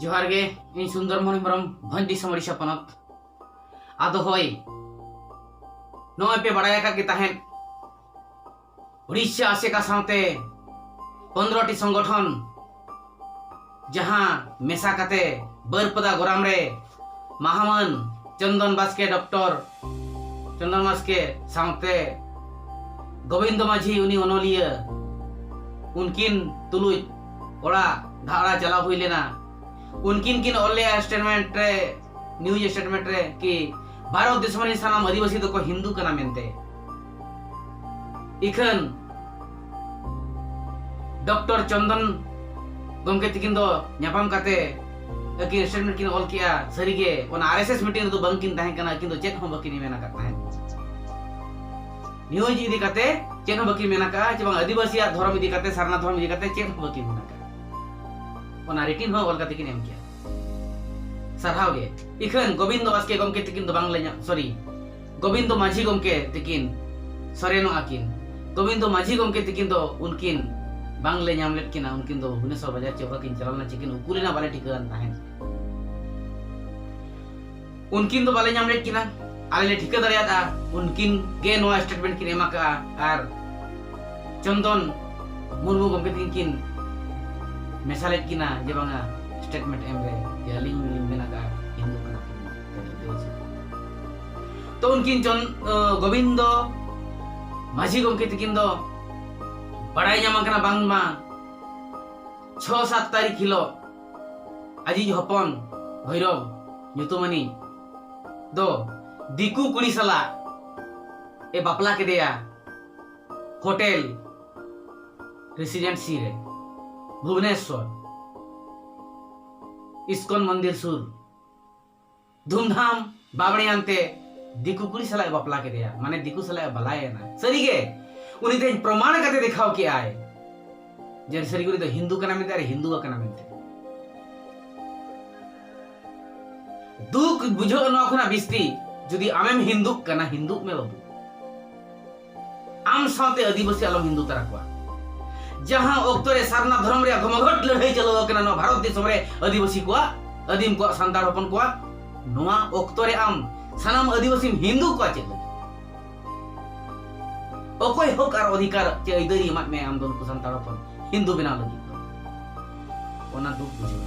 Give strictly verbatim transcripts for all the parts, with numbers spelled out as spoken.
ᱡᱚᱦᱟᱨ ᱜᱮ, ᱤᱧ ᱥᱩᱱᱫᱚᱨ ᱢᱳᱦᱚᱱ ᱦᱮᱢᱵᱨᱚᱢ, ᱵᱷᱚᱸᱡᱽ ᱫᱤᱥᱚᱢ, ᱳᱰᱤᱥᱟ ᱯᱚᱱᱚᱛ᱾ ᱟᱫᱚ ᱦᱳᱭ, ᱱᱚᱜᱼᱚᱭ ᱯᱮ ᱵᱟᱲᱟᱭ ᱟᱠᱟᱫ ᱜᱮ ᱛᱟᱦᱮᱸᱫ, ᱩᱲᱤᱥᱥᱟ ᱟᱥᱮᱠᱟ ᱥᱟᱶᱛᱮ ᱯᱚᱱᱫᱽᱨᱚ ᱴᱤ ᱥᱚᱝᱜᱚᱴᱷᱚᱱ, ᱡᱟᱦᱟᱸ ᱢᱮᱥᱟ ᱠᱟᱛᱮ ᱵᱟᱹᱨᱯᱟᱫᱟ ᱜᱚᱨᱟᱢ ᱨᱮ ᱢᱟᱦᱟᱢᱟᱹᱱ ᱪᱚᱱᱫᱚᱱ ᱵᱟᱥᱠᱮ, ᱰᱚᱠᱴᱚᱨ ᱪᱚᱱᱫᱚᱱ ᱵᱟᱥᱠᱮ ᱥᱟᱶᱛᱮ ᱜᱳᱵᱤᱱᱫᱚ ᱢᱟᱹᱡᱷᱤ, ᱩᱱᱤ ᱚᱱᱚᱞᱤᱭᱟᱹ, ᱩᱱᱠᱤᱱ ᱛᱩᱞᱩᱡ ᱚᱲᱟᱜ ᱫᱷᱟᱲᱟ ᱪᱟᱞᱟᱣ ᱦᱩᱭ ᱞᱮᱱᱟ᱾ ᱩᱱᱠᱤᱱ ᱠᱤᱱ ᱚᱞ ᱞᱮᱜᱼᱟ ᱥᱴᱮᱴᱢᱮᱱᱴ ᱨᱮ, ᱱᱤᱭᱩᱡᱽ ᱥᱴᱮᱴᱢᱮᱱᱴ ᱨᱮ, ᱠᱤ ᱵᱷᱟᱨᱚᱛ ᱫᱤᱥᱚᱢ ᱨᱮᱱ ᱥᱟᱱᱟᱢ ᱟᱹᱫᱤᱵᱟᱹᱥᱤ ᱫᱚᱠᱚ ᱦᱤᱱᱫᱩ ᱠᱟᱱᱟ ᱢᱮᱱᱛᱮ᱾ ᱤᱠᱷᱟᱹᱱ ᱰᱚᱠᱴᱚᱨ ᱪᱚᱱᱫᱚᱱ ᱜᱚᱢᱠᱮ ᱛᱤᱠᱤᱱ ᱫᱚ ᱧᱟᱯᱟᱢ ᱠᱟᱛᱮ ᱟᱹᱠᱤᱱ ᱥᱴᱮᱴᱢᱮᱱᱴ ᱠᱤᱱ ᱚᱞ ᱠᱮᱜᱼᱟ᱾ ᱥᱟᱹᱨᱤᱜᱮ ᱚᱱᱟ ᱟᱨ ᱮᱥ ᱮᱥ ᱢᱤᱴᱤᱝ ᱨᱮᱫᱚ ᱵᱟᱝᱠᱤᱱ ᱛᱟᱦᱮᱸ ᱠᱟᱱᱟ, ᱟᱹᱠᱤᱱ ᱫᱚ ᱪᱮᱫ ᱦᱚᱸ ᱵᱟᱹᱠᱤᱱ ᱢᱮᱱ ᱟᱠᱟᱫ ᱛᱟᱦᱮᱸᱫ᱾ ᱱᱤᱭᱩᱡᱽ ᱤᱫᱤ ᱠᱟᱛᱮ ᱪᱮᱫ ᱦᱚᱸ ᱵᱟᱹᱠᱤᱱ ᱢᱮᱱ ᱟᱠᱟᱫᱼᱟ, ᱪᱮ ᱵᱟᱝ ᱟᱹᱫᱤᱵᱟᱹᱥᱤᱭᱟᱜ ᱫᱷᱚᱨᱚᱢ ᱤᱫᱤ ᱠᱟᱛᱮ, ᱥᱟᱨᱱᱟ ᱫᱷᱚᱨᱚᱢ ᱤᱫᱤ ᱠᱟᱛᱮ ᱪᱮᱫ ᱦᱚᱸ ᱵᱟᱹᱠᱤᱱ ᱢᱮᱱ ᱟᱠᱟᱫᱼᱟ᱾ ᱚᱱᱟ ᱨᱤᱴᱤᱱ ᱦᱚᱸ ᱚᱞ ᱠᱟᱛᱮ ᱠᱤᱱ ᱮᱢ ᱠᱮᱜᱼᱟ᱾ ᱥᱟᱨᱦᱟᱣ ᱜᱮ᱾ ᱤᱠᱷᱟᱹᱱ ᱜᱳᱵᱤᱱᱫᱚ ᱵᱟᱥᱠᱮ ᱜᱚᱢᱠᱮ ᱛᱤᱠᱤᱱ ᱫᱚ ᱵᱟᱝᱞᱮ ᱧᱟᱢ, ᱥᱚᱨᱤ, ᱜᱳᱵᱤᱱᱫᱚ ᱢᱟᱹᱡᱷᱤ ᱜᱚᱢᱠᱮ ᱛᱤᱠᱤᱱ, ᱥᱚᱨᱮᱱᱚᱜᱼᱟ ᱠᱤᱱ᱾ ᱜᱳᱵᱤᱱᱫᱚ ᱢᱟᱹᱡᱷᱤ ᱜᱚᱢᱠᱮ ᱛᱤᱠᱤᱱ ᱫᱚ ᱩᱱᱠᱤᱱ ᱵᱟᱝᱞᱮ ᱧᱟᱢ ᱞᱮᱫ ᱠᱤᱱᱟ᱾ ᱩᱱᱠᱤᱱ ᱫᱚ ᱵᱷᱩᱵᱽᱱᱮᱥᱚᱨ ᱵᱟᱡᱟᱨ ᱪᱮ ᱚᱠᱟ ᱠᱤᱱ ᱪᱟᱞᱟᱣ ᱞᱮᱱᱟ, ᱪᱮ ᱠᱤᱱ ᱩᱠᱩ ᱞᱮᱱᱟ, ᱵᱟᱞᱮ ᱴᱷᱤᱠᱟᱹ ᱟᱱ ᱛᱟᱦᱮᱸᱫ᱾ ᱩᱱᱠᱤᱱ ᱫᱚ ᱵᱟᱞᱮ ᱧᱟᱢ ᱞᱮᱫ ᱠᱤᱱᱟ᱾ ᱟᱞᱮ ᱞᱮ ᱴᱷᱤᱠᱟᱹ ᱫᱟᱲᱮᱭᱟᱫᱼᱟ, ᱩᱱᱠᱤᱱ ᱜᱮ ᱱᱚᱣᱟ ᱥᱴᱮᱴᱢᱮᱱᱴ ᱠᱤᱱ ᱮᱢ ᱟᱠᱟᱫᱼᱟ᱾ ᱟᱨ ᱪᱚᱱᱫᱚᱱ ᱢᱩᱨᱢᱩ ᱜᱚᱢᱠᱮ ᱛᱤᱠᱤᱱ ᱠᱤᱱ ᱢᱮᱥᱟ ᱞᱮᱫ ᱠᱤᱱᱟ ᱡᱮ ᱵᱟᱝᱟ, ᱥᱴᱮᱴᱢᱮᱱᱴ ᱮᱢ ᱨᱮ ᱡᱮ ᱟᱹᱞᱤᱧ ᱞᱤᱧ ᱢᱮᱱ ᱟᱠᱟᱫᱼᱟ, ᱦᱤᱱᱫᱩ ᱠᱟᱱᱟ ᱠᱤᱱ᱾ ᱛᱚ ᱩᱱᱠᱤᱱ ᱪᱚᱱ-, ᱟᱹ, ᱜᱳᱵᱤᱱᱫᱚ ᱢᱟᱹᱡᱷᱤ ᱜᱚᱢᱠᱮ ᱛᱤᱠᱤᱱ ᱫᱚ ᱵᱟᱲᱟᱭ ᱧᱟᱢ ᱟᱠᱟᱱᱟ ᱵᱟᱝᱢᱟ ᱪᱷᱚ ᱥᱟᱛ ᱛᱟᱹᱨᱤᱠᱷ ᱦᱤᱞᱳᱜ ᱟᱡᱤᱡ ᱦᱚᱯᱚᱱ ᱵᱷᱳᱭᱨᱚᱵ ᱧᱩᱛᱩᱢᱟᱱᱤᱡ ᱫᱚ ᱫᱤᱠᱩ ᱠᱩᱲᱤ ᱥᱟᱞᱟᱜ ᱮ ᱵᱟᱯᱞᱟ ᱠᱮᱫᱮᱭᱟ ᱦᱳᱴᱮᱞ ᱨᱮᱥᱤᱰᱮᱱᱥᱤ ᱨᱮ, ᱵᱷᱩᱵᱽᱱᱮᱥᱣᱚᱨ, ᱤᱥᱠᱚᱱ ᱢᱚᱱᱫᱤᱨ ᱥᱩᱨ᱾ ᱫᱷᱩᱢᱫᱷᱟᱢ ᱵᱟᱵᱲᱮᱭᱟᱱ ᱛᱮ ᱫᱤᱠᱩ ᱠᱩᱲᱤ ᱥᱟᱞᱟᱜ ᱮ ᱵᱟᱯᱞᱟ ᱠᱮᱫᱮᱭᱟ, ᱢᱟᱱᱮ ᱫᱤᱠᱩ ᱥᱟᱞᱟᱜ ᱮ ᱵᱟᱞᱟᱭᱮᱱᱟ᱾ ᱥᱟᱹᱨᱤᱜᱮ ᱩᱱᱤ ᱛᱮᱦᱮᱧ ᱯᱨᱚᱢᱟᱬ ᱠᱟᱛᱮ ᱫᱮᱠᱷᱟᱣ ᱠᱮᱜᱼᱟᱭ ᱡᱮ ᱥᱟᱹᱨᱤᱜᱮ ᱩᱱᱤ ᱫᱚ ᱦᱤᱱᱫᱩ ᱠᱟᱱᱟ ᱢᱮᱱᱛᱮ, ᱟᱨ ᱦᱤᱱᱫᱩ ᱟᱠᱟᱱᱟ ᱢᱮᱱᱛᱮ᱾ ᱫᱩᱠ ᱵᱩᱡᱷᱟᱹᱜᱼᱟ ᱱᱚᱣᱟ ᱠᱷᱚᱱᱟᱜ ᱵᱤᱥᱛᱤ, ᱡᱩᱫᱤ ᱟᱢᱮᱢ ᱦᱤᱱᱫᱩᱜ ᱠᱟᱱᱟ, ᱦᱤᱱᱫᱩᱜ ᱢᱮ ᱵᱟᱹᱵᱩ᱾ ᱟᱢ ᱥᱟᱶᱛᱮ ᱟᱹᱫᱤᱵᱟᱹᱥᱤ ᱟᱞᱚᱢ ᱦᱤᱱᱫᱩ ᱛᱟᱨᱟ ᱠᱚᱣᱟ᱾ ᱡᱟᱦᱟᱸ ᱚᱠᱛᱚ ᱨᱮ ᱥᱟᱨᱱᱟ ᱫᱷᱚᱨᱚᱢ ᱨᱮᱭᱟᱜ ᱜᱷᱚᱢᱚᱜᱷᱚᱴ ᱞᱟᱹᱲᱦᱟᱹᱭ ᱪᱟᱹᱞᱩ ᱟᱠᱟᱱᱟ ᱱᱚᱣᱟ ᱵᱷᱟᱨᱚᱛ ᱫᱤᱥᱚᱢ ᱨᱮ ᱟᱹᱫᱤᱵᱟᱹᱥᱤ ᱠᱚᱣᱟᱜ, ᱟᱹᱫᱤᱢ ᱠᱚᱣᱟᱜ, ᱥᱟᱱᱛᱟᱲ ᱦᱚᱯᱚᱱ ᱠᱚᱣᱟᱜ, ᱱᱚᱣᱟ ᱚᱠᱛᱚ ᱨᱮ ᱟᱢ ᱥᱟᱱᱟᱢ ᱟᱹᱫᱤᱵᱟᱹᱥᱤᱢ ᱦᱤᱱᱫᱩ ᱠᱚᱣᱟ ᱪᱮᱫ ᱞᱟᱹᱜᱤᱫ? ᱚᱠᱚᱭ ᱦᱚᱠ ᱟᱨ ᱚᱫᱷᱤᱠᱟᱨ ᱪᱮ ᱟᱹᱭᱫᱟᱹᱨᱤ ᱮᱢᱟᱫ ᱢᱮᱭᱟ ᱟᱢ ᱫᱚ ᱱᱩᱠᱩ ᱥᱟᱱᱛᱟᱲ ᱦᱚᱯᱚᱱ ᱦᱤᱱᱫᱩ ᱵᱮᱱᱟᱣ ᱞᱟᱹᱜᱤᱫ ᱫᱚ? ᱚᱱᱟ ᱫᱩᱠ ᱵᱩᱡᱷᱟᱹᱣᱟ᱾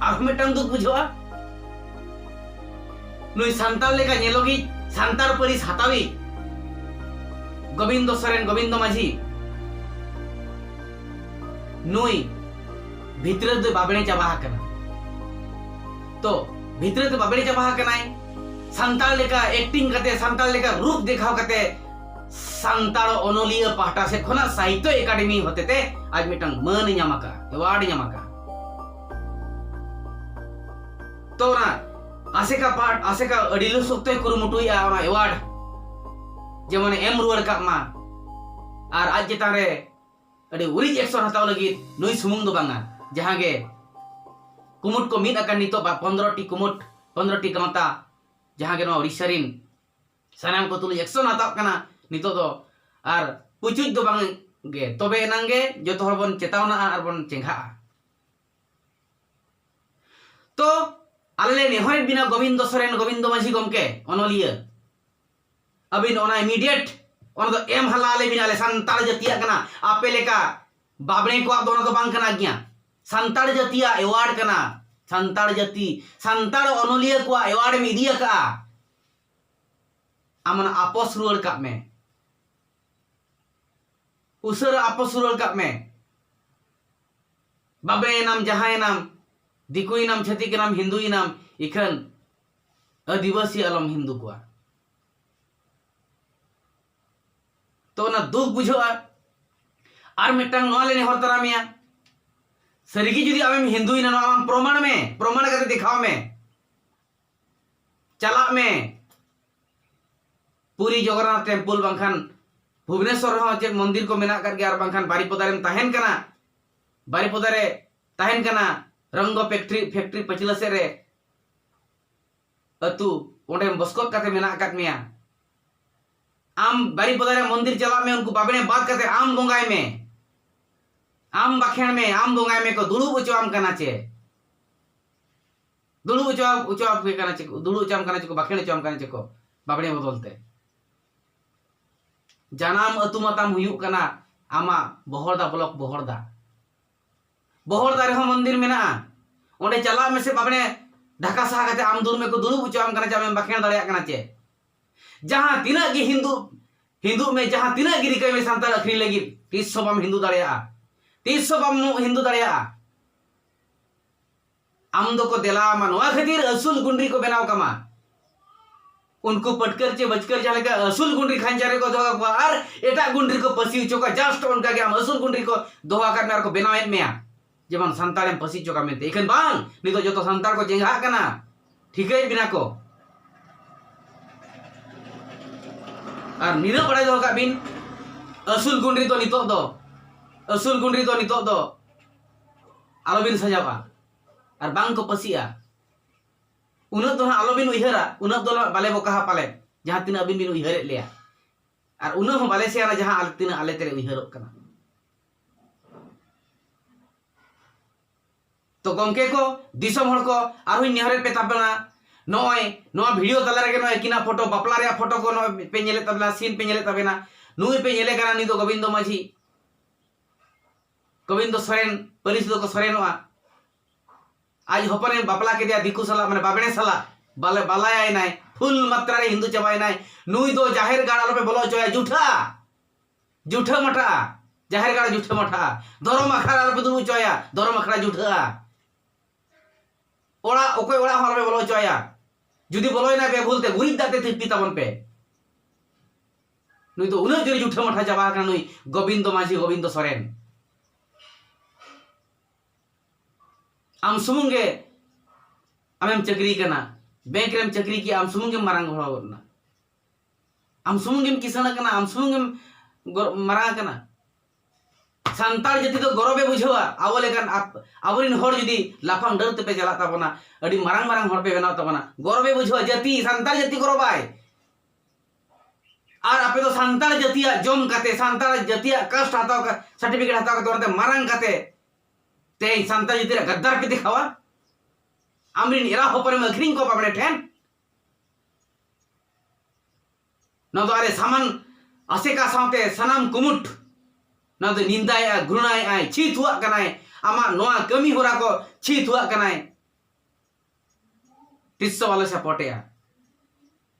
ᱟᱨᱦᱚᱸ ᱢᱤᱫᱴᱟᱝ ᱫᱩᱠ ᱵᱩᱡᱷᱟᱹᱜᱼᱟ, ᱱᱩᱭ ᱥᱟᱱᱛᱟᱲ ᱞᱮᱠᱟ ᱧᱮᱞᱚᱜᱤᱡ, ᱥᱟᱱᱛᱟᱲ ᱯᱟᱹᱨᱤᱥ ᱦᱟᱛᱟᱣᱤᱡ ᱜᱳᱵᱤᱱᱫᱚ ᱥᱚᱨᱮᱱ, ᱜᱳᱵᱤᱱᱫᱚ ᱢᱟᱹᱡᱷᱤ, ᱱᱩᱭ ᱵᱷᱤᱛᱨᱤ ᱨᱮᱫᱚ ᱵᱟᱵᱲᱮ ᱪᱟᱵᱟ ᱟᱠᱟᱱᱟ᱾ ᱛᱚ, ᱵᱷᱤᱛᱨᱤ ᱨᱮᱫᱚ ᱵᱟᱵᱲᱮ ᱪᱟᱵᱟ ᱟᱠᱟᱱᱟᱭ᱾ ᱥᱟᱱᱛᱟᱲ ᱞᱮᱠᱟ acting ᱠᱟᱛᱮ, ᱥᱟᱱᱛᱟᱲ ᱞᱮᱠᱟ ᱨᱩᱯ ᱫᱮᱠᱷᱟᱣ ᱠᱟᱛᱮ, ᱥᱟᱱᱛᱟᱲ ᱚᱱᱚᱞᱤᱭᱟᱹ ᱯᱟᱦᱴᱟ ᱥᱮᱫ ᱠᱷᱚᱱᱟᱜ ᱥᱟᱦᱤᱛᱛᱚ ᱮᱠᱟᱰᱮᱢᱤ ᱦᱚᱛᱮᱛᱮ ᱟᱡ ᱢᱤᱫᱴᱟᱝ ᱢᱟᱹᱱ ᱮ ᱧᱟᱢ ᱟᱠᱟᱫᱼᱟ, award ᱮ ᱧᱟᱢ ᱟᱠᱟᱫᱼᱟ᱾ ᱛᱚ, ᱚᱱᱟ ᱟᱥᱮᱠᱟ ᱯᱟᱦᱴ, ᱟᱥᱮᱠᱟ ᱟᱹᱰᱤ ᱞᱚ ᱥᱚᱠᱛᱚᱭ ᱠᱩᱨᱩᱢᱩᱴᱩᱭᱮᱫᱼᱟ ᱚᱱᱟ award ᱡᱮᱢᱚᱱ ᱮᱢ ᱨᱩᱣᱟᱹᱲ ᱠᱟᱜ ᱢᱟ᱾ ᱟᱨ ᱟᱡ ᱪᱮᱛᱟᱱ ᱨᱮ ᱟᱹᱰᱤ ᱩᱨᱤᱡ action ᱦᱟᱛᱟᱣ ᱞᱟᱹᱜᱤᱫ ᱱᱩᱭ ᱥᱩᱢᱩᱝ ᱫᱚ ᱵᱟᱝᱟ, ᱡᱟᱦᱟᱸ ᱜᱮ ᱠᱩᱢᱩᱴ ᱠᱚ ᱢᱤᱫ ᱟᱠᱟᱱ ᱱᱤᱛᱚᱜ ᱵᱟ-, ᱯᱚᱱᱫᱽᱨᱚ ᱴᱤ ᱠᱩᱢᱩᱴ, ᱯᱚᱱᱫᱽᱨᱚ ᱴᱤ ᱜᱟᱶᱛᱟ, ᱡᱟᱦᱟᱸ ᱜᱮ ᱱᱚᱣᱟ ᱳᱰᱤᱥᱟ ᱨᱤᱱ ᱥᱟᱱᱟᱢ ᱠᱚ ᱛᱩᱞᱩᱡ action ᱦᱟᱛᱟᱣ ᱠᱟᱱᱟ ᱱᱤᱛᱚᱜ ᱫᱚ᱾ ᱟᱨ ᱯᱩᱪᱩᱡ ᱫᱚ ᱵᱟᱝ ᱜᱮ, ᱛᱚᱵᱮ ᱮᱱᱟᱝ ᱜᱮ ᱡᱚᱛᱚ ᱦᱚᱲ ᱵᱚᱱ ᱪᱮᱛᱟᱣᱱᱟᱜᱼᱟ ᱟᱨ ᱵᱚᱱ ᱪᱮᱸᱜᱷᱟᱜᱼᱟ᱾ ᱛᱚ, ᱟᱞᱮ ᱞᱮ ᱱᱮᱦᱚᱨᱮᱫ ᱵᱤᱱᱟ ᱜᱳᱵᱤᱱᱫᱚ ᱥᱚᱨᱮᱱ, ᱜᱳᱵᱤᱱᱫᱚ ᱢᱟᱹᱡᱷᱤ ᱜᱚᱢᱠᱮ, ᱚᱱᱚᱞᱤᱭᱟᱹ, ᱟᱹᱵᱤᱱ ᱚᱱᱟ immediate ᱚᱱᱟ ᱫᱚ ᱮᱢ ᱦᱟᱞᱟ ᱟᱞᱮ ᱵᱤᱱ, ᱟᱞᱮ ᱥᱟᱱᱛᱟᱲ ᱡᱟᱹᱛᱤᱭᱟᱜ ᱠᱟᱱᱟ᱾ ᱟᱯᱮ ᱞᱮᱠᱟ ᱵᱟᱵᱲᱮ ᱠᱚᱣᱟᱜ ᱫᱚ ᱚᱱᱟ ᱫᱚ ᱵᱟᱝ ᱠᱟᱱᱟ ᱜᱮᱭᱟ᱾ ᱥᱟᱱᱛᱟᱲ ᱡᱟᱹᱛᱤᱭᱟᱜ award ᱠᱟᱱᱟ᱾ ᱥᱟᱱᱛᱟᱲ ᱡᱟᱹᱛᱤ, ᱥᱟᱱᱛᱟᱲ ᱚᱱᱚᱞᱤᱭᱟᱹ ᱠᱚᱣᱟᱜ award ᱮᱢ ᱤᱫᱤ ᱟᱠᱟᱫᱼᱟ᱾ ᱟᱢ ᱚᱱᱟ ᱟᱯᱚᱥ ᱨᱩᱣᱟᱹᱲ ᱠᱟᱜ ᱢᱮ᱾ ᱩᱥᱟᱹᱨᱟ ᱟᱯᱚᱥ ᱨᱩᱣᱟᱹᱲ ᱠᱟᱜ ᱢᱮ᱾ ᱵᱟᱵᱮ ᱮᱱᱟᱢ, ᱡᱟᱦᱟᱸᱭ ᱮᱱᱟᱢ, ᱫᱤᱠᱩ ᱮᱱᱟᱢ, ᱪᱷᱟᱹᱛᱤᱠ ᱮᱱᱟᱢ, ᱦᱤᱱᱫᱩ ᱮᱱᱟᱢ, ᱤᱠᱷᱟᱹᱱ ᱟᱹᱫᱤᱵᱟᱹᱥᱤ ᱟᱞᱚᱢ ᱦᱤᱱᱫᱩ ᱠᱚᱣᱟ᱾ ᱛᱚ ᱚᱱᱟ ᱫᱩᱠ ᱵᱩᱡᱷᱟᱹᱜᱼᱟ᱾ ᱟᱨ ᱢᱤᱫᱴᱟᱝ ᱱᱚᱣᱟ ᱞᱮ ᱱᱮᱦᱚᱨ ᱛᱟᱨᱟ ᱢᱮᱭᱟ, ᱥᱟᱹᱨᱤᱜᱮ ᱡᱩᱫᱤ ᱟᱢᱮᱢ ᱦᱤᱱᱫᱩᱭᱮᱱᱟ, ᱱᱚᱣᱟ ᱟᱢ ᱯᱨᱚᱢᱟᱬ ᱢᱮ, ᱯᱨᱚᱢᱟᱬ ᱠᱟᱛᱮ ᱫᱮᱠᱷᱟᱣ ᱢᱮ᱾ ᱪᱟᱞᱟᱜ ᱢᱮ ᱯᱩᱨᱤ ᱡᱚᱜᱚᱱᱱᱟᱛᱷ temple, ᱵᱟᱝᱠᱷᱟᱱ ᱵᱷᱩᱵᱽᱱᱮᱥᱚᱨ ᱨᱮᱦᱚᱸ ᱪᱮᱫ ᱢᱚᱱᱫᱤᱨ ᱠᱚ ᱢᱮᱱᱟᱜ ᱟᱠᱟᱫ ᱜᱮᱭᱟ, ᱟᱨ ᱵᱟᱝᱠᱷᱟᱱ ᱵᱟᱨᱤᱯᱚᱫᱟ ᱨᱮᱢ ᱛᱟᱦᱮᱱ ᱠᱟᱱᱟ, ᱵᱟᱨᱤᱯᱚᱫᱟ ᱨᱮ ᱛᱟᱦᱮᱱ ᱠᱟᱱᱟ, ᱨᱚᱝᱜᱚ factory, factory ᱯᱟᱹᱪᱷᱞᱟᱹ ᱥᱮᱫ ᱨᱮ ᱟᱹᱛᱩ, ᱚᱸᱰᱮ ᱵᱚᱥᱠᱚᱛ ᱠᱟᱛᱮ ᱢᱮᱱᱟᱜ ᱟᱠᱟᱫ ᱢᱮᱭᱟ᱾ ᱟᱢ ᱵᱟᱨᱤᱯᱚᱫᱟ ᱨᱮ ᱢᱚᱱᱫᱤᱨ ᱪᱟᱞᱟᱜ ᱢᱮ, ᱩᱱᱠᱩ ᱵᱟᱵᱲᱮ ᱵᱟᱫ ᱠᱟᱛᱮ ᱟᱢ ᱵᱚᱸᱜᱟᱭ ᱢᱮ᱾ ᱟᱢ ᱵᱟᱠᱷᱮᱬ ᱢᱮ, ᱟᱢ ᱵᱚᱸᱜᱟᱭ ᱢᱮ ᱠᱚ ᱫᱩᱲᱩᱵ ᱦᱚᱪᱚᱣᱟᱢ ᱠᱟᱱᱟ ᱪᱮ? ᱫᱩᱲᱩᱵ ᱦᱚᱪᱚ ᱦᱚᱪᱚᱣᱟᱯᱮ ᱠᱟᱱᱟ ᱪᱮ ᱠᱚ? ᱫᱩᱲᱩᱵ ᱦᱚᱪᱚᱣᱟᱢ ᱠᱟᱱᱟ ᱪᱮ ᱠᱚ? ᱵᱟᱠᱷᱮᱬ ᱦᱚᱪᱚᱣᱟᱢ ᱠᱟᱱᱟ ᱪᱮ ᱠᱚ ᱵᱟᱵᱽᱲᱮ ᱵᱚᱫᱚᱞ ᱛᱮ? ᱡᱟᱱᱟᱢ ᱟᱹᱛᱩ ᱢᱟᱛᱟᱢ ᱦᱩᱭᱩᱜ ᱠᱟᱱᱟ ᱟᱢᱟᱜ ᱵᱚᱦᱚᱲᱫᱟ ᱵᱞᱚᱠ, ᱵᱚᱦᱚᱲᱫᱟ᱾ ᱵᱚᱦᱚᱲᱫᱟ ᱨᱮᱦᱚᱸ ᱢᱚᱱᱫᱤᱨ ᱢᱮᱱᱟᱜᱼᱟ᱾ ᱚᱸᱰᱮ ᱪᱟᱞᱟᱜ ᱢᱮᱥᱮ ᱵᱟᱵᱽᱲᱮ, ᱰᱷᱟᱠᱟ ᱥᱟᱦᱟ ᱠᱟᱛᱮ ᱟᱢ ᱫᱩᱲᱩᱵ ᱢᱮ ᱠᱚ ᱫᱩᱲᱩᱵ ᱦᱚᱪᱚᱣᱟᱢ ᱠᱟᱱᱟ ᱪᱮ? ᱟᱢᱮᱢ ᱵᱟᱠᱷᱮᱬ ᱫᱟᱲᱮᱭᱟᱜ ᱠᱟᱱᱟ ᱪᱮ? ᱡᱟᱦᱟᱸ ᱛᱤᱱᱟᱹᱜ ᱜᱮ ᱦᱤᱱᱫᱩ, ᱦᱤᱱᱫᱩᱜ ᱢᱮ, ᱡᱟᱦᱟᱸ ᱛᱤᱱᱟᱹᱜ ᱜᱮ ᱨᱤᱠᱟᱹᱭ ᱢᱮ ᱥᱟᱱᱛᱟᱲ ᱟᱹᱠᱷᱨᱤᱧ ᱞᱟᱹᱜᱤᱫ, ᱛᱤᱥ ᱦᱚᱸ ᱵᱟᱢ ᱦᱤᱱᱫᱩ ᱫᱟᱲᱮᱭᱟᱜᱼᱟ, ᱛᱤᱥ ᱦᱚᱸ ᱵᱟᱢ ᱦᱤᱱᱫᱩ ᱫᱟᱲᱮᱭᱟᱜᱼᱟ᱾ ᱟᱢ ᱫᱚᱠᱚ ᱫᱮᱞᱟ ᱟᱢᱟ, ᱱᱚᱣᱟ ᱠᱷᱟᱹᱛᱤᱨ ᱟᱹᱥᱩᱞ ᱜᱩᱱᱰᱨᱤ ᱠᱚ ᱵᱮᱱᱟᱣ ᱠᱟᱢᱟ᱾ ᱩᱱᱠᱩ ᱯᱟᱹᱴᱠᱟᱹᱨ ᱪᱮ ᱵᱟᱹᱪᱠᱟᱹᱨ ᱡᱟᱦᱟᱸ ᱞᱮᱠᱟ ᱟᱹᱥᱩᱞ ᱜᱩᱱᱰᱨᱤ ᱠᱷᱟᱧᱪᱟ ᱨᱮᱠᱚ ᱫᱚᱦᱚ ᱠᱟᱠᱚᱣᱟ ᱟᱨ ᱮᱴᱟᱜ ᱜᱩᱱᱰᱨᱤ ᱠᱚ ᱯᱟᱹᱥᱤ ᱦᱚᱪᱚ ᱠᱚᱣᱟ, just ᱚᱱᱠᱟ ᱜᱮ ᱟᱢ ᱟᱹᱥᱩᱞ ᱜᱩᱱᱰᱨᱤ ᱠᱚ ᱫᱚᱦᱚ ᱟᱠᱟᱫ ᱢᱮᱭᱟ ᱟᱨ ᱠᱚ ᱵᱮᱱᱟᱣᱮᱫ ᱢᱮᱭᱟ, ᱡᱮᱢᱚᱱ ᱥᱟᱱᱛᱟᱲᱮᱢ ᱯᱟᱹᱥᱤ ᱦᱚᱪᱚ ᱠᱟᱜ ᱢᱮᱱᱛᱮ᱾ ᱤᱠᱷᱟᱹᱱ ᱵᱟᱝ, ᱱᱤᱛᱚᱜ ᱡᱚᱛᱚ ᱥᱟᱱᱛᱟᱲ ᱠᱚ ᱪᱮᱸᱜᱷᱟᱜ ᱠᱟᱱᱟ, ᱴᱷᱤᱠᱟᱹᱭᱮᱫ ᱵᱮᱱᱟ ᱠᱚ᱾ ᱟᱨ ᱱᱤᱱᱟᱹᱜ ᱵᱟᱲᱟᱭ ᱫᱚᱦᱚ ᱠᱟᱜ ᱵᱤᱱ, ᱟᱹᱥᱩᱞ ᱜᱩᱱᱰᱨᱤ ᱫᱚ ᱱᱤᱛᱚᱜ ᱫᱚ, ᱟᱹᱥᱩᱞ ᱜᱩᱱᱰᱨᱤ ᱫᱚ ᱱᱤᱛᱚᱜ ᱫᱚ ᱟᱞᱚᱵᱤᱱ ᱥᱟᱡᱟᱣᱟ ᱟᱨ ᱵᱟᱝ ᱠᱚ ᱯᱟᱹᱥᱤᱜᱼᱟ᱾ ᱩᱱᱟᱹᱜ ᱫᱚ ᱦᱟᱸᱜ ᱟᱞᱚᱵᱤᱱ ᱩᱭᱦᱟᱹᱨᱟ, ᱩᱱᱟᱹᱜ ᱫᱚ ᱦᱟᱸᱜ ᱵᱟᱞᱮ ᱵᱚᱠᱟᱦᱟ ᱯᱟᱞᱮᱫ, ᱡᱟᱦᱟᱸ ᱛᱤᱱᱟᱹᱜ ᱟᱹᱵᱤᱱ ᱵᱤᱱ ᱩᱭᱦᱟᱹᱨᱮᱫ ᱞᱮᱭᱟ᱾ ᱟᱨ ᱩᱱᱟᱹᱜ ᱦᱚᱸ ᱵᱟᱞᱮ ᱥᱮᱭᱟᱱᱟ ᱡᱟᱦᱟᱸ ᱟᱞᱮ ᱛᱤᱱᱟᱹᱜ ᱟᱞᱮ ᱛᱮᱞᱮ ᱩᱭᱦᱟᱹᱨᱚᱜ ᱠᱟᱱᱟ᱾ ᱛᱚ ᱜᱚᱢᱠᱮ ᱠᱚ, ᱫᱤᱥᱚᱢ ᱦᱚᱲ ᱠᱚ, ᱟᱨᱦᱚᱸᱧ ᱱᱮᱦᱚᱨᱮᱫ ᱯᱮ ᱛᱟᱵᱮᱱᱟ, ᱱᱚᱜᱼᱚᱭ ᱱᱚᱣᱟ ᱵᱷᱤᱰᱤᱭᱳ ᱛᱟᱞᱟ ᱨᱮᱜᱮ ᱱᱚᱜᱼᱚᱭ ᱟᱹᱠᱤᱱᱟᱜ ᱯᱷᱳᱴᱳ, ᱵᱟᱯᱞᱟ ᱨᱮᱭᱟᱜ ᱯᱷᱳᱴᱳ ᱠᱚ ᱱᱚᱜᱼᱚᱭ ᱯᱮ ᱧᱮᱞᱮᱫ ᱛᱟᱵᱮᱱᱟ, ᱥᱤᱱ ᱯᱮ ᱧᱮᱞᱮᱫ ᱛᱟᱵᱮᱱᱟ, ᱱᱩᱭ ᱯᱮ ᱧᱮᱞᱮ ᱠᱟᱱᱟ, ᱱᱩᱭ ᱫᱚ ᱜᱳᱵᱤᱱᱫᱚ ᱢᱟᱹᱡᱷᱤ, ᱜᱳᱵᱤᱱᱫᱚ ᱥᱚᱨᱮᱱ, ᱯᱟᱹᱨᱤᱥ ᱫᱚᱠᱚ ᱥᱚᱨᱮᱱᱚᱜᱼᱟ᱾ ᱟᱡ ᱦᱚᱯᱚᱱᱮ ᱵᱟᱯᱞᱟ ᱠᱮᱫᱮᱭᱟ ᱫᱤᱠᱩ ᱥᱟᱞᱟᱜ, ᱢᱟᱱᱮ ᱵᱟᱵᱽᱲᱮ ᱥᱟᱞᱟᱜ, ᱵᱟᱞᱮ ᱵᱟᱞᱟᱭᱟᱭᱱᱟᱭ, ᱯᱷᱩᱞ ᱢᱟᱛᱨᱟ ᱨᱮ ᱦᱤᱱᱫᱩ ᱪᱟᱵᱟᱭᱮᱱᱟᱭ᱾ ᱱᱩᱭ ᱫᱚ ᱡᱟᱦᱮᱨ ᱜᱟᱲ ᱟᱞᱚᱯᱮ ᱵᱚᱞᱚ ᱦᱚᱪᱚᱭᱟ, ᱡᱩᱴᱷᱟᱹᱜᱼᱟ, ᱡᱩᱴᱷᱟᱹ ᱢᱟᱴᱷᱟᱜᱼᱟ, ᱡᱟᱦᱮᱨ ᱜᱟᱲ ᱡᱩᱴᱷᱟᱹ ᱢᱟᱴᱷᱟᱜᱼᱟ᱾ ᱫᱷᱚᱨᱚᱢ ᱟᱠᱷᱲᱟ ᱨᱮ ᱟᱞᱚᱯᱮ ᱫᱩᱲᱩᱵ ᱦᱚᱪᱚᱭᱟ, ᱫᱷᱚᱨᱚᱢ ᱟᱠᱷᱲᱟ ᱡᱩᱴᱷᱟᱹᱜᱼᱟ᱾ ᱚᱲᱟᱜ, ᱚᱠᱚᱭ ᱚᱲᱟᱜ ᱦᱚᱸ ᱟᱞᱚᱯᱮ ᱵᱚᱞᱚ ᱦᱚᱪᱚᱭᱟ᱾ ᱡᱩᱫᱤ ᱵᱚᱞᱚᱭᱮᱱᱟᱭ ᱵᱮᱵᱷᱩᱞ ᱛᱮ, ᱜᱩᱨᱤᱡ ᱫᱟᱜ ᱛᱮ ᱛᱤᱨᱯᱤ ᱛᱟᱵᱚᱱ ᱯᱮ᱾ ᱱᱩᱭ ᱫᱚ ᱩᱱᱟᱹᱜ ᱡᱳᱨ ᱡᱩᱴᱷᱟᱹ ᱢᱟᱴᱷᱟ ᱪᱟᱵᱟ ᱟᱠᱟᱱᱟ ᱱᱩᱭ ᱜᱳᱵᱤᱱᱫᱚ ᱢᱟᱹᱡᱷᱤ, ᱜᱳᱵᱤᱱᱫᱚ ᱥᱚᱨᱮᱱ᱾ ᱟᱢ ᱥᱩᱢᱩᱝ ᱜᱮ ᱟᱢᱮᱢ ᱪᱟᱹᱠᱨᱤ ᱠᱟᱱᱟ, ᱵᱮᱝᱠ ᱨᱮᱢ ᱪᱟᱹᱠᱨᱤ ᱠᱮᱜᱼᱟ, ᱟᱢ ᱥᱩᱢᱩᱝ ᱜᱮᱢ ᱢᱟᱨᱟᱝ ᱦᱚᱲ ᱜᱚᱫ ᱮᱱᱟ, ᱟᱢ ᱥᱩᱢᱩᱝ ᱜᱮᱢ ᱠᱤᱥᱟᱹᱬ ᱟᱠᱟᱱᱟ, ᱟᱢ ᱥᱩᱢᱩᱝ ᱜᱮᱢ ᱜᱚᱨ-, ᱢᱟᱨᱟᱝ ᱟᱠᱟᱱᱟ᱾ ᱥᱟᱱᱛᱟᱲ ᱡᱟᱹᱛᱤ ᱫᱚ ᱜᱚᱨᱚᱵᱮ ᱵᱩᱡᱷᱟᱹᱣᱟ, ᱟᱵᱚ ᱞᱮᱠᱟᱱ ᱟᱯ-, ᱟᱵᱚᱨᱮᱱ ᱦᱚᱲ ᱡᱩᱫᱤ ᱞᱟᱯᱷᱟᱝ ᱰᱟᱹᱨ ᱛᱮᱯᱮ ᱪᱟᱞᱟᱜ ᱛᱟᱵᱚᱱᱟ, ᱟᱹᱰᱤ ᱢᱟᱨᱟᱝ ᱢᱟᱨᱟᱝ ᱦᱚᱲ ᱯᱮ ᱵᱮᱱᱟᱣ ᱛᱟᱵᱚᱱᱟ, ᱜᱚᱨᱚᱵᱮ ᱵᱩᱡᱷᱟᱹᱣᱟ᱾ ᱡᱟᱹᱛᱤ, ᱥᱟᱱᱛᱟᱲ ᱡᱟᱹᱛᱤ ᱜᱚᱨᱚᱵᱟᱭ᱾ ᱟᱨ ᱟᱯᱮ ᱫᱚ ᱥᱟᱱᱛᱟᱲ ᱡᱟᱹᱛᱤᱭᱟᱜ ᱡᱚᱢ ᱠᱟᱛᱮ, ᱥᱟᱱᱛᱟᱲ ᱡᱟᱹᱛᱤᱭᱟᱜ ᱠᱟᱥᱴ ᱦᱟᱛᱟᱣ ᱠᱟ-, ᱥᱟᱨᱴᱤᱯᱷᱤᱠᱮᱴ ᱦᱟᱛᱟᱣ ᱠᱟᱛᱮ ᱚᱱᱟᱛᱮ ᱢᱟᱨᱟᱝ ᱠᱟᱛᱮ ᱛᱮᱦᱮᱧ ᱥᱟᱱᱛᱟᱲ ᱡᱟᱹᱛᱤ ᱨᱮᱭᱟᱜ ᱜᱟᱫᱫᱟᱨ ᱯᱮ ᱫᱮᱠᱷᱟᱣᱟ᱾ ᱟᱢᱨᱤᱱ ᱮᱨᱟ ᱦᱚᱯᱚᱱᱮᱢ ᱟᱹᱠᱷᱨᱤᱧ ᱠᱚᱣᱟ ᱵᱟᱢᱱᱮ ᱴᱷᱮᱱ᱾ ᱱᱚᱣᱟ ᱫᱚ ᱟᱞᱮ ᱥᱟᱢᱟᱱ ᱟᱥᱮᱠᱟ ᱥᱟᱶᱛᱮ ᱥᱟᱱᱟᱢ ᱠᱩᱢᱩᱴ ᱱᱚᱣᱟ ᱫᱚ ᱱᱤᱱᱫᱟᱭᱮᱜᱼᱟ, ᱜᱷᱩᱨᱱᱟᱭᱮᱜᱼᱟᱭ, ᱪᱷᱤ ᱛᱷᱩᱣᱟᱜ ᱠᱟᱱᱟᱭ᱾ ᱟᱢᱟᱜ ᱱᱚᱣᱟ ᱠᱟᱹᱢᱤ ᱦᱚᱨᱟ ᱠᱚ ᱪᱷᱤ ᱛᱷᱩᱣᱟᱜ ᱠᱟᱱᱟᱭ᱾ ᱛᱤᱥ ᱦᱚᱸ ᱵᱟᱞᱮ ᱥᱟᱯᱳᱨᱴᱮᱜᱼᱟ᱾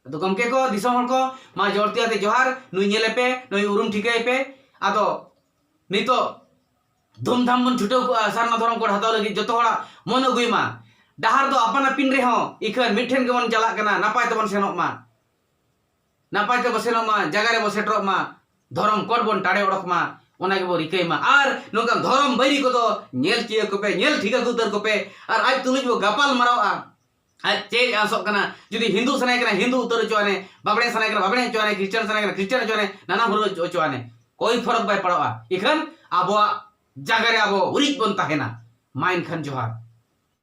ᱟᱫᱚ ᱜᱚᱢᱠᱮ ᱠᱚ, ᱫᱤᱥᱚᱢ ᱦᱚᱲ ᱠᱚ, ᱢᱟ ᱡᱚᱲᱛᱤ ᱟᱛᱮ ᱡᱚᱦᱟᱨ, ᱱᱩᱭ ᱧᱮᱞᱮ ᱯᱮ, ᱱᱩᱭ ᱩᱨᱩᱢ ᱴᱷᱤᱠᱟᱹᱭ ᱯᱮ᱾ ᱟᱫᱚ ᱱᱤᱛᱚᱜ ᱫᱷᱩᱢᱫᱷᱟᱢ ᱵᱚᱱ ᱪᱷᱩᱴᱟᱹᱣ ᱠᱚᱜᱼᱟ ᱥᱟᱨᱱᱟ ᱫᱷᱚᱨᱚᱢ ᱠᱳᱰ ᱦᱟᱛᱟᱣ ᱞᱟᱹᱜᱤᱫ᱾ ᱡᱚᱛᱚ ᱦᱚᱲᱟᱜ ᱢᱚᱱ ᱟᱹᱜᱩᱭ ᱢᱟ᱾ ᱰᱟᱦᱟᱨ ᱫᱚ ᱟᱯᱟᱱ ᱟᱹᱯᱤᱱ ᱨᱮᱦᱚᱸ ᱤᱠᱷᱟᱹᱱ ᱢᱤᱫ ᱴᱷᱮᱱ ᱜᱮᱵᱚᱱ ᱪᱟᱞᱟᱜ ᱠᱟᱱᱟ, ᱱᱟᱯᱟᱭ ᱛᱮᱵᱚᱱ ᱥᱮᱱᱚᱜ ᱢᱟ, ᱱᱟᱯᱟᱭ ᱛᱮᱵᱚᱱ ᱥᱮᱱᱚᱜ ᱢᱟ, ᱡᱟᱭᱜᱟ ᱨᱮᱵᱚᱱ ᱥᱮᱴᱮᱨᱚᱜ ᱢᱟ, ᱫᱷᱚᱨᱚᱢ ᱠᱳᱰ ᱵᱚᱱ ᱴᱟᱲᱮ ᱚᱰᱚᱠ ᱢᱟ, ᱚᱱᱟ ᱜᱮᱵᱚᱱ ᱨᱤᱠᱟᱹᱭ ᱢᱟ᱾ ᱟᱨ ᱱᱚᱝᱠᱟᱱ ᱫᱷᱚᱨᱚᱢ ᱵᱟᱹᱭᱨᱤ ᱠᱚᱫᱚ ᱧᱮᱞ ᱪᱤᱭᱟᱹ ᱠᱚᱯᱮ, ᱧᱮᱞ ᱴᱷᱤᱠᱟᱹ ᱩᱛᱟᱹᱨ ᱠᱚᱯᱮ, ᱟᱨ ᱟᱡ ᱛᱩᱞᱩᱡ ᱵᱚ ᱜᱟᱯᱟᱞ ᱢᱟᱨᱟᱣᱟ᱾ ᱟᱡ ᱪᱮᱫ ᱟᱥᱚᱜ ᱠᱟᱱᱟ? ᱡᱩᱫᱤ ᱦᱤᱱᱫᱩ ᱥᱟᱱᱟᱭᱮ ᱠᱟᱱᱟ, ᱦᱤᱱᱫᱩ ᱩᱛᱟᱹᱨ ᱦᱚᱪᱚᱣᱟᱱᱮ, ᱵᱟᱵᱲᱮ ᱥᱟᱱᱟᱭᱮ ᱠᱟᱱᱟ, ᱵᱟᱵᱲᱮ ᱦᱚᱪᱚᱣᱟᱱᱮ, ᱠᱷᱨᱤᱥᱴᱟᱱ ᱥᱟᱱᱟᱭᱮ ᱠᱟᱱᱟ, ᱠᱷᱨᱤᱥᱴᱟᱱ ᱦᱚᱪᱚᱣᱟᱱᱮ, ᱱᱟᱱᱟ ᱦᱩᱨᱟᱹ ᱦᱚᱪᱚᱣᱟᱱᱮ, ᱠᱳᱭ ᱯᱷᱚᱨᱚᱠ ᱵᱟᱭ ᱯᱟᱲᱟᱜᱼᱟ᱾ ᱤᱠᱷᱟᱹᱱ ᱟᱵᱚᱣᱟᱜ ᱡᱟᱭᱜᱟ ᱨᱮ ᱟᱵᱚ ᱩᱨᱤᱡ ᱵᱚᱱ ᱛᱟᱦᱮᱱᱟ᱾ ᱢᱟ ᱮᱱᱠᱷᱟᱱ ᱡᱚᱦᱟᱨ᱾